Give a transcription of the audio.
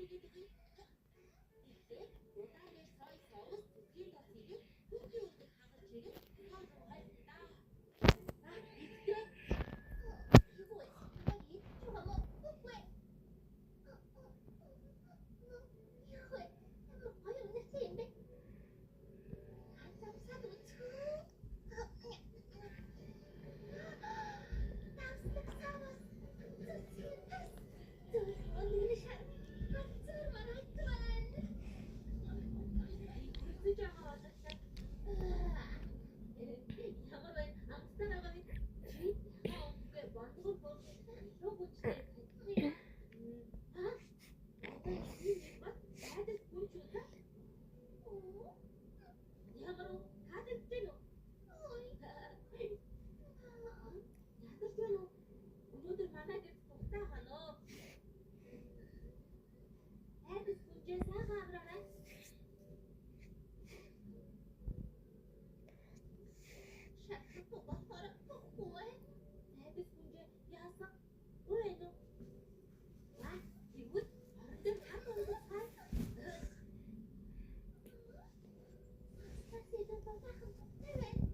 хийгээд өгье. Эхлээд удаан дээр сой соус, зүдгийн тос хийгээд хүүгийн үлдэх хагалж хийгээд цоо хайлтаа. За, идтэй. Юу вэ? Намайг идчих юм уу? Үгүй. Юу вэ? Ямар гоё үнэртэй юм бэ? Ганц амсаад үзэх. Давслаг савас. Зүсгийн тас. Зөвхөн нэр шар. Ганцаар маргалт байна. Хүсэж байгаа боловч ямар бай амстай байгаа мэт чи яхаа үгүй бондгор боо илүү хүчтэй таньдаг юм. Аа, одоо чи нэг бат айдас гүнч үү? Ямар уу таалагдж байна уу? Ядарч байна уу? Өнөөдөр манай гэрт тухтай хоноо. Айдас гүнжээ сайхан авраарай. Шатахгүй болохоор тухгүй байна. Айдас гүнжээ яасан? Уу байна уу? Аа, тэгвэл орон дээр хар дундацгаая. Тас илүү баахан тухтай байна.